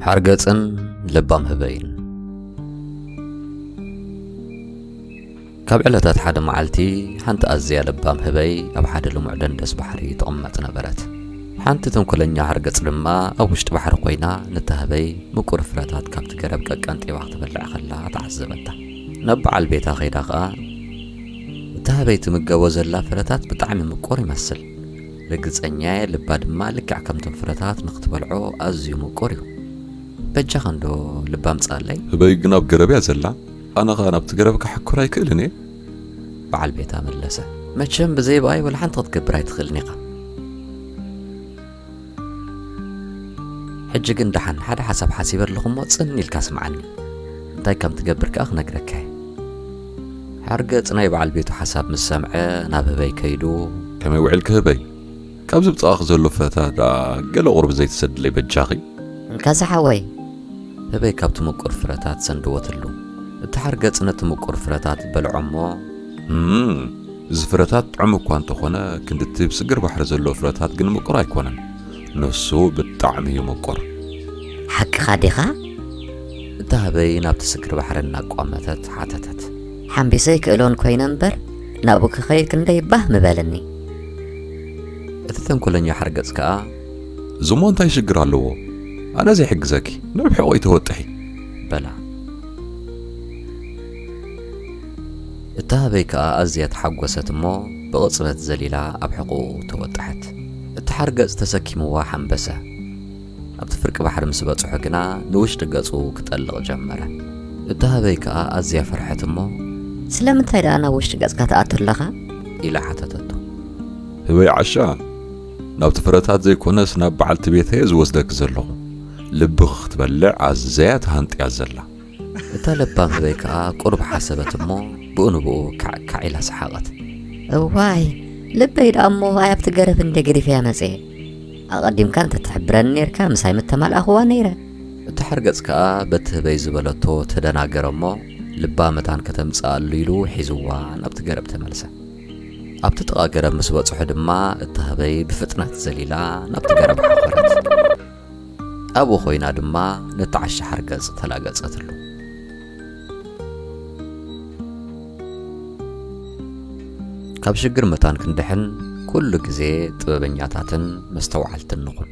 ሓርገጽን ለባም ህበይን። ካብ ዕለታት ሓደ መዓልቲ፣ ሓንቲ ኣዝያ ለባም ህበይ ኣብ ሓደ ልሙዕ ደንደስ ባሕሪ ትቕመጥ ነበረት። ሓንቲ ተንኮለኛ ሓርገጽ ድማ ኣብ ውሽጢ ባሕሪ ኮይና፣ ነታ ህበይ ምቁር ፍረታት ካብቲ ገረብ ቀቀንጢባ ክትበልዕ ከላ ተዓዘበታ። ናብ በዓል ቤታ ከይዳ ከኣ፣ እታ ህበይ ትምገቦ ዘላ ፍረታት ብጣዕሚ ምቁር ይመስል። ርግጸኛ እየ፣ ልባ ድማ ልክዕ ከምቶም ፍረታት ንኽትበልዖ ኣዝዩ ምቁር እዩ። በጃኻ እንዶ ልባ ኣምጽኣለይ። ህበይ ግን ኣብ ገረብ እያ ዘላ። ኣነ ኸኣ ናብቲ ገረብ ክሓኩር ኣይክእልን እየ። በዓል ቤታ መለሰ። መቸም ብዘይ ብኣይ ወላ ሓንቲ ክትገብር ኣይትኽእልን ኢኻ። ሕጂ ግን ደሓን ሓደ ሓሳብ ሓሲበ ኣለኹ እሞ ጽን ኢልካ ስምዓኒ። እንታይ ከም ትገብር ከኣ ክነግረካ እየ። ሓርገጽ ናይ በዓል ቤቱ ሓሳብ ምስ ሰምዐ ናብ ህበይ ከይዱ፣ ከመይ ውዒልኪ ህበይ? ካብዚ ብጥቓኺ ዘሎ ፍረታት ደኣ ገለ ቁሩብ ዘይትሰድለይ በጃኺ? እንካ ዝሓወይ። ህበይ ካብቲ ምቁር ፍረታት ሰንድወትሉ። እቲ ሓርገጽ ነቲ ምቁር ፍረታት በልዖ እሞ፣ እም፣ እዚ ፍረታት ጥዑም እኳ እንተኾነ፣ ክንድቲ ብስግር ባሕሪ ዘሎ ፍረታት ግን ምቁር ኣይኮነን። ንሱ ብጣዕሚ እዩ ምቁር። ሓቅኻ ዲኻ? እታ ህበይ ናብቲ ስግር ባሕሪ እናቋመተት ሓተተት። ሓምቢሰ ይክእሎን ኮይነ እምበር፣ ናብኡ ክኸይድ ክንደይ ባህ ምበለኒ። እቲ ተንኮለኛ ሓርገጽ ከኣ፣ እዚ እሞ እንታይ ሽግር ኣለዎ? ኣነ ዘይሕግዘኪ፣ ናብ ሕቖይ ተወጥሒ። በላ። እታ ህበይ ከኣ ኣዝያ ተሓጎሰት እሞ ብቕጽበት ዘሊላ ኣብ ሕቖኡ ተወጠሐት። እቲ ሓርገጽ ተሰኪምዋ ሓምበሰ። ኣብቲ ፍርቂ ባሕሪ ምስ በጽሑ ግና ንውሽጢ ገጹ ክጠልቕ ጀመረ። እታ ህበይ ከኣ ኣዝያ ፈርሐት እሞ፣ ስለምንታይ ደኣ ናብ ውሽጢ ገጽካ ትኣቱ ኣለኻ? ኢላ ሓተተቶ። ህበይ ዓሻ፣ ናብቲ ፍረታት ዘይኮነስ ናብ በዓልቲ ቤተይ እየ ዝወስደኪ ዘለኹ። ልብኺ ክትበልዕ ኣዝያ ተሃንጥያ ዘላ። እታ ለባም ህበይ ከኣ ቁሩብ ሓሰበት እሞ ብኡ ንብኡ ካዕካዕ ኢላ ሰሓቐት። እዋይ፣ ልበይ ደኣ እሞ ኣይ ኣብቲ ገረብ እንደ ገዲፈያ መጽየ። ኣቐዲምካ እንተ ትሕብረኒ ኔርካ ምሳይ ምተማልኣኽዋ ነይረ። እቲ ሓርገጽ ከኣ በቲ ህበይ ዝበለቶ ተደናገረ እሞ ልባ መታን ከተምጽኣሉ ኢሉ ሒዝዋ ናብቲ ገረብ ተመልሰ። ኣብቲ ጥቓ ገረብ ምስ በጽሑ ድማ እታ ህበይ ብፍጥነት ዘሊላ ናብቲ ገረብ ሓፈረት። ኣብኡ ኮይና ድማ ነቲ ዓሻ ሓርገጽ ተላገጸትሉ። ካብ ሽግር መታን ክንድሕን ኩሉ ግዜ ጥበበኛታትን መስተውዓልትን ንኹን።